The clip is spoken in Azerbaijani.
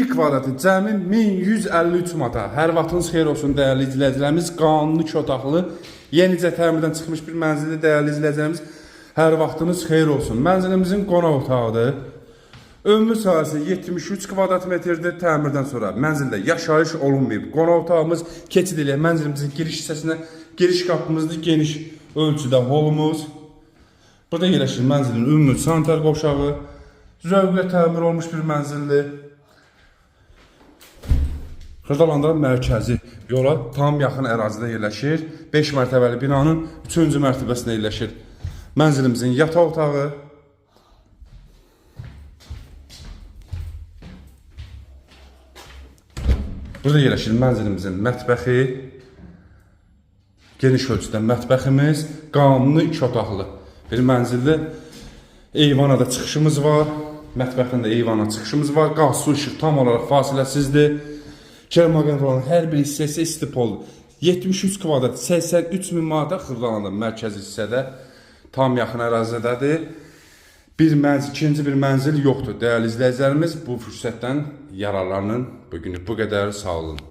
Bir kvadratı cəmi 1153 manata. Hər vaxtınız xeyir olsun dəyərli izləyicilərimiz. Qanuni iki otaqlı, yenicə təmirdən çıxmış bir mənzildir dəyərli izləyicilərimiz. Hər vaxtınız xeyir olsun. Mənzilimizin qonaq otağıdır. Ümumi sahəsi 73 kvadrat metrdir təmirdən sonra. Mənzildə yaşayış olunmayıb. Qonaq otağımız keçid eləyək mənzilimizin giriş hissəsinə. Giriş qapımızdır, geniş ölçüdə holumuz. Burada yerləşir mənzilin ümumi sanitar qovşağı. Zövqlə təmir olmuş bir mənzildir. Xırdalanda mərkəzi yola tam yaxın ərazidə yerləşir. 5 mərtəbəli binanın 3-cü mərtəbəsində yerləşir. Mənzilimizin yataq otağı. Burada yerləşir mənzilimizin mətbəxi. Geniş ölçüdə mətbəximiz, qanuni iki otaqlı bir mənzildir. Eyvana da çıxışımız var. Mətbəxin də eyvana çıxışımız var. Qaz, su, işıq tam olaraq fasiləsizdir. Kermaqentralın hər bir hissəsi istipoldur. 73 kvadrat 83 min manata Xırdalanda mərkəzi hissədə tam yaxın ərazidədir. Bir mənzil, ikinci bir mənzil yoxdur. Dəyərli izləyicilərimiz, bu fürsətdən yararlanın. Bugünlük bu qədər. Sağ olun.